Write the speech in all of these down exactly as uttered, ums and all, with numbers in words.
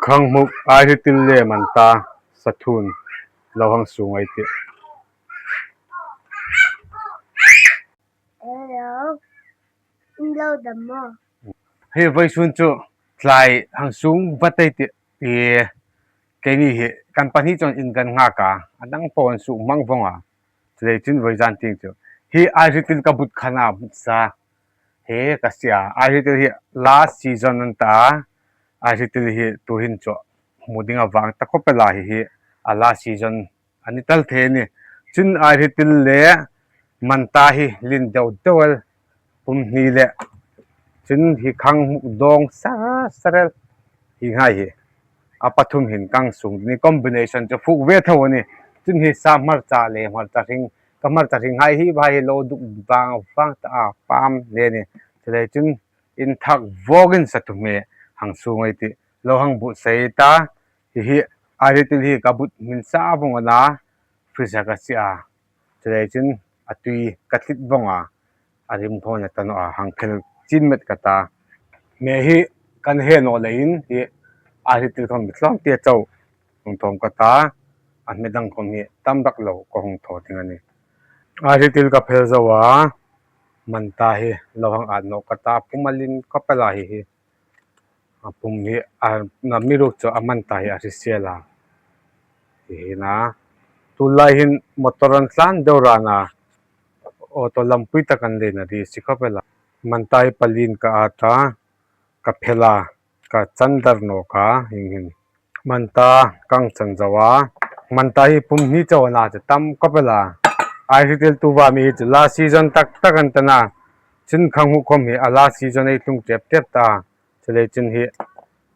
Khanghmuk, aihritil le manta sathun lo hang sung ei tih. Hello. In lo dam maw? Hi vawisun chu tlai hang sung vat ei tih. I, keini hi kan pahni chun in kan nghak a, a dang po an suk mang vong a. Chuleiin vawizan tieng chu hi aihritil ka but khan a, but sa. Hi ka sia, aihritil hi last season an ta. Aihritil hi tuhin chu hmu ding a vang ta khop el a, hi hi a last season a ni tal thei a nih. Chun aihritil le manta hi lien deu deu el, pum hni le. Chun hi khanghmuk dawng sar sar el, hi ngai hi. A pathum hin kan sung ding a nih, combination chu fuk ve tho a nih. Chun hi sa hmarcha le hmarcha hring, ka hmarcha hring hai hi, vai hi lo duk vang vang ta a, pam le a nih. Chuleiin in thak vawkin sathum hi hang sung ei tih, lo hang but sa ei ta. Hi hi, aihritil hi ka but hmin sa vong a na, freezer ka sia. Chuleiin a tui ka thlit vong a, a rim thaw a ni ta naw a, hang phel chin met ka ta. Hme hi kan he naw leiin hi aihritil khom tlawm tia chau hung thawm ka ta, a hme dang khom hi tam rak lo ka hung thaw ding a nih. Aihritil ka phel zo a, manta hi lo hang at naw ka ta, pum a lien khop el a, hi hi. A pum hi a, na mi ruk chu a manta hi a hrisel a. Hi hi na. Tulai hin motor an tlan deu ran a, auto lampui tak an lei na di si khop el a. Manta hi palien ka at a, ka phel a, ka chan dar nawk a, hieng hin. Manta kan chan zo a, manta hi pum hni chau a na chu tam khop el a. Aihritil tu va mi hi chu last season tak tak an ta na. Chun khanghmuk khom hi a last season ei tlung tep tep ta. Chuleiin hi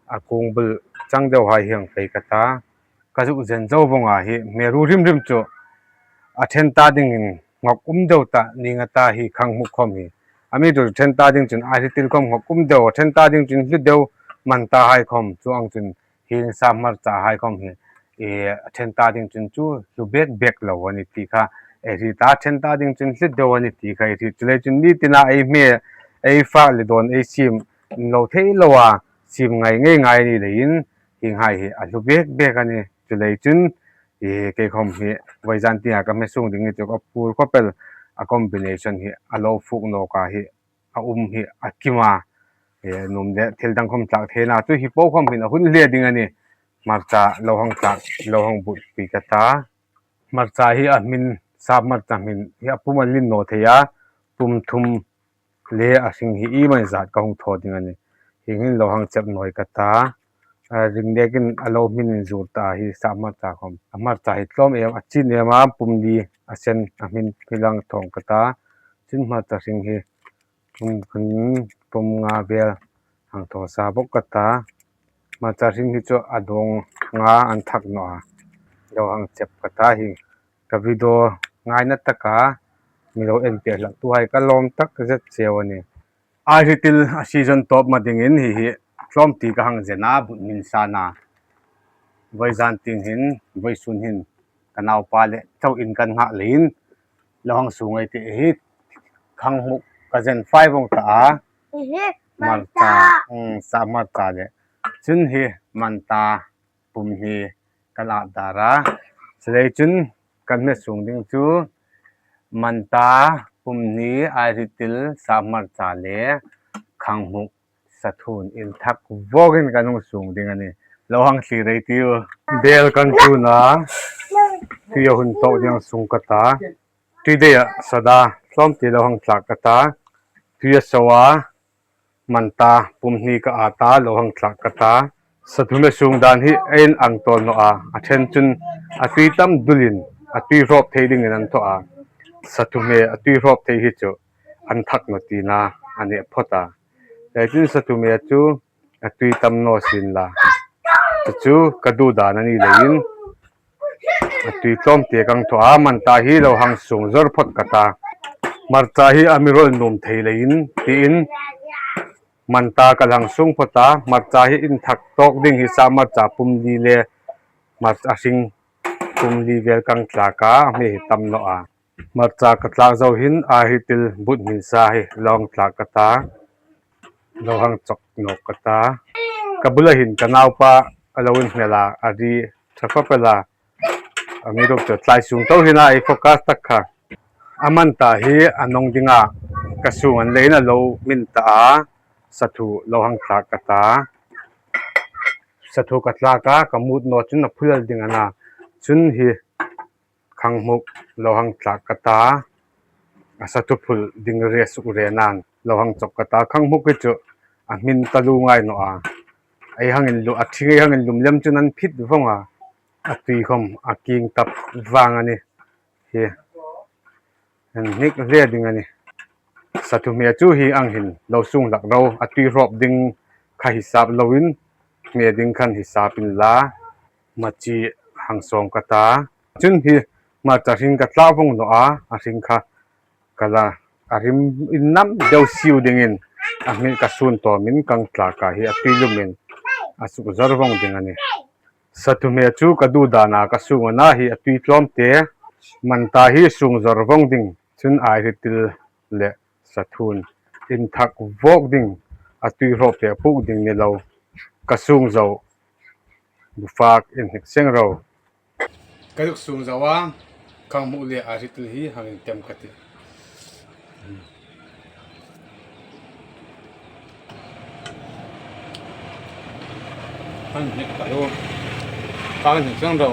a kung bul chang deu hai hi hang pei ka ta. Ka zuk zen zo vong a, hi hme ru hrim hrim chu a ṭhen ta dingin ngawk um deu ta ning a ta, hi khanghmuk khom hi. A mi chu ṭhen ta ding chun aihritil khom ngawk um deu, a ṭhen ta ding chun hlu deu, manta hai khom, chuong chun hieng sa hmarcha hai khom hi, e, a ṭhen ta ding chun chu hlu bek bek lo a nih ti kha ei hriet a, ṭhen ta ding chun hlu deu a nih ti kha ei hriet. Chuleiin ni tina ei hme, ei fak le dawn ei siem lo thei lo a, siem ngai ngei ngai a ni leiin hieng hai hi a hlu bek bek a nih. Chuleiin, e, kei khom hi vawizan tienga ka hme sung ding hi chu ka pur khop el a, combination hi a lo fuk nawk a, hi a um hi a kim a, e, nuom le thil dang khom tlak thei a na, chu hi po khom hin a hun hle ding a nih. Hmarcha lo hang tlak, lo hang butpui ka ta. Hmarcha hi a hmin, sa hmarcha hmin hi a pum a lien naw thei a, pum thum le a hring hi iemani zat ka hung thaw ding a nih. Hieng hin lo hang chep naw ka ta. A, ring nekin a lo hmin inzur ta hi sa hmarcha khom. A hmarcha hi tlawm em, a chin em a, pum li a sen a hmin hi lo hang thaw ka ta. Chun hmarcha hring hi pum, pum, pum nga vel hang thaw sa bok ka ta. Hmarcha hring hi chu a dawng nga an thak naw a, lo hang chep ka ta hi. Ka video ngaina taka mi lo en pek hlak tuhai ka lawm tak zet cheu a nih. Aihritil a season tawp ma dingin hi hi tlawm ti ka hang zen a, but hmin sa na. Vawizan tieng hin, vawisun hin ka naupa le chauin kan nghak leiin lo hang sung ei tih. Hi khanghmuk ka zen fai vong ta a. Hi hi, manta. Manta, mm, sa hmarcha le. Chun hi manta pum hni ka la dar a. Chuleiin kan hme sung ding chu manta, pum hni, aihritil, sa hmarcha le khanghmuk sathun inthak vawkin kan hung sung ding a nih. Lo hang thlir ei tiu. Bel kan tun a, tui a hun tawk ding sung ka ta. Tui dei a sada tlawm ti lo hang tlak ka ta. Tui a so a, manta pum hni ka at a, lo hang tlak ka ta. Sathum hme sung dan hi ei inang tawl naw a, a ṭhen chun a tui tam dulin a tui hrawp thei dingin an thaw a. Sathum hme a tui hrawp thei hi chu an thak naw tina a ni phawt a. Chuleiin sathum hme chu a tui tam naw sien la. Chu chu ka duh dan a ni leiin a tui tlawm ti kan thaw a, manta hi lo hang sung zawr phawt ka ta. Hmarcha hi a mi rawl nuom thei leiin tiin manta ka hang sung phawt a. Hmarcha hi inthak tawk ding hi sa hmarcha pum li le hmarcha hring pum li vel kan tlak a, a hme hi tam naw a. Hmarcha ka tlak zo hin aihritil but hmin sa hi lo hang tlak ka ta. Lo hang chawk nawk ka ta. Ka bula hin ka naupa A lo inhmel a, a ri ṭha khawp el a. Amiruokchu tlai sung tho hin a ei focus tak kha. A man ta hi a nawng ding a, ka sung an leiin a lo min ta a, sathu lo hang tlak ka ta. Sathu ka tlak a, ka mut naw chun a phul el ding a na. Chun hi khanghmuk lo hang tlak ka ta. A sathu phul ding re suk re nan lo hang chawk ka ta. Khanghmuk hi chu a hmin taluo ngai naw a. Ei hang inlu-, a thing ei hang inlum lem chun an phit vawng a. A tui khawm a king tap vang a nih. Hi. An hnik hle ding a nih. Sathu hme chu hi ang hin lo sung hlak ro. A tui hrawp ding kha hisap loin, hme ding khan hisap inla. Machi hang sawng ka ta. Chun hi hmarcha hring ka tlak vawng naw a, a hring kha ka la, a rim innam deu siu dingin a hming ka sun tawmin kang tlak a, hi a tui lumin a suk zawr vawng ding a nih. Sathu hme chu ka duh dan a ka sung a na, hi a tui tlawm te. Man ta hi sung zawr vawng ding. Chun airitil le sathun inthak vawk ding, a tui hrawp te puk ding ni lo. Ka sung zo. Bufak inhnik seng ro. Ka zuk sung zo a, khanghmuk le airitil hi hang intem ka tih. An hnik ka lo. Ka hnik seng ro.